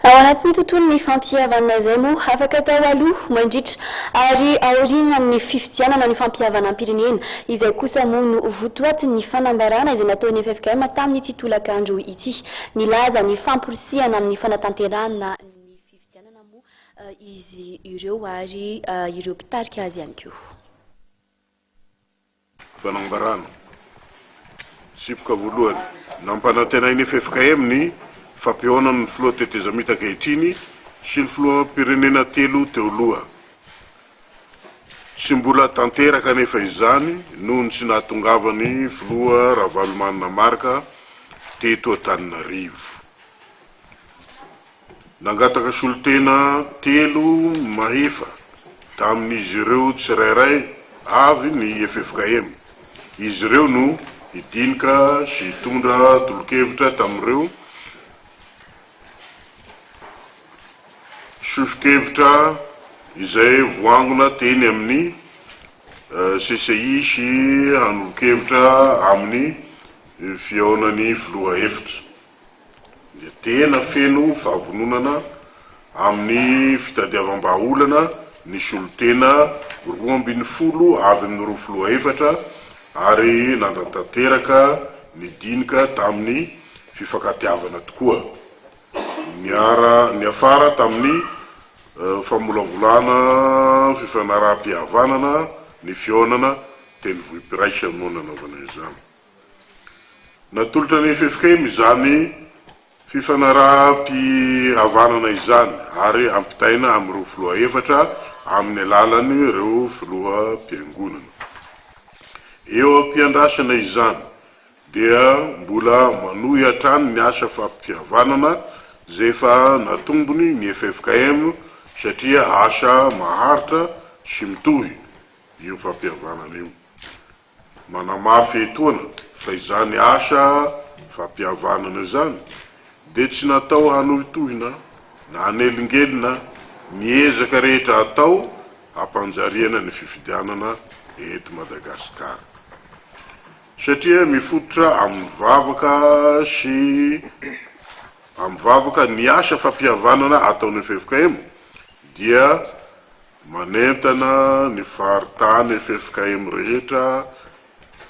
Ao anatin'ny tontolon'ny fampihavanana izay moa afaka atao aloha, mandritra ary aorianan'ny fifidianana ny fampihavanam-pirenena, izay kosa moa no votoatin'ny fanambarana izay nataon'ny ffkm tamin'ity tolakandro ity. Nilaza ny famporisihana amin'ny fanatanterahana ny fifidianana moa izy ireo ary ireo mpitarika azy ihany koa. Fanambarana. Tsipika voalohany, nampanantenain'ny ffkm ny fampihaonana ny filoha tetezamita ankehitriny sy ny filoham-pirenena telo teo aloha. Tsy mbola tanteraka anefa izany noho ny tsy nahatongavan'ny filoha Ravalomanana Marc teto Antananarivo. Nangataka solontena telo mahefa tamin'izy ireo tsirairay avy ny ffkm. Izy ireo no hidinika sy hitondra tolo-kevitra tamin'ireo soso-kevitra izay voangona teny amin'ny CCI sy hanolo-kevitra amin'ny fihaonan'ny filoha efitra. dia tena feno fahavononana amin'ny fitadiavam-bahaolana ny solontena 12 avy amin'ireo filoha efatra ary nanatanteraka ny dinika tamin'ny fifankatiavana tokoa. Niara niafara tamin'ny famolavolana fifanaraham-pihavanana ny fihaonana teny Vohipiraisana no nanaovana izany. Natolotra ny ffkm izany fifanaraham-pihavanana izany ary ampitaina amin'ireo filoha efatra amin'ny alalan'ireo filoham-piangonana. Eo am-piandrasana izany dia mbola manohy hatrany ny asa fampihavanana izay efa natombony ny ffkm satria asa maharitra sy mitohy io fampihavanana io. Manamafy etoana fa izany asa fampihavanana izany dia tsy natao hanohitohina na hanelingelina ny ezaka rehetra atao hampanjariana ny fifidianana eto Madagasikara. Satria mifototra amin'ny vavaka sy amin'ny vavaka ny asa fampihavanana ataon'ny ffkm dia Manentana ny faritany ffkm rehetra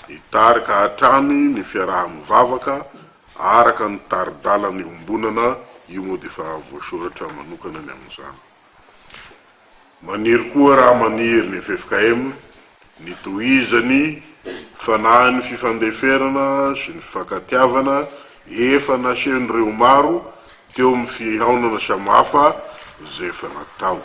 hitarika hatrany ny fiaraha-mivavaka araka ny tari-dalana iombonana, io moa dia efa voasoratra manokana ny amin'izany. Maniry koa raha maniry ny ffkm ny tohizany fanahin'ny fifandeferana sy ny fifankatiavana efa nasehon'ireo maro teo amin'ny fihaonana samihafa izay efa natao.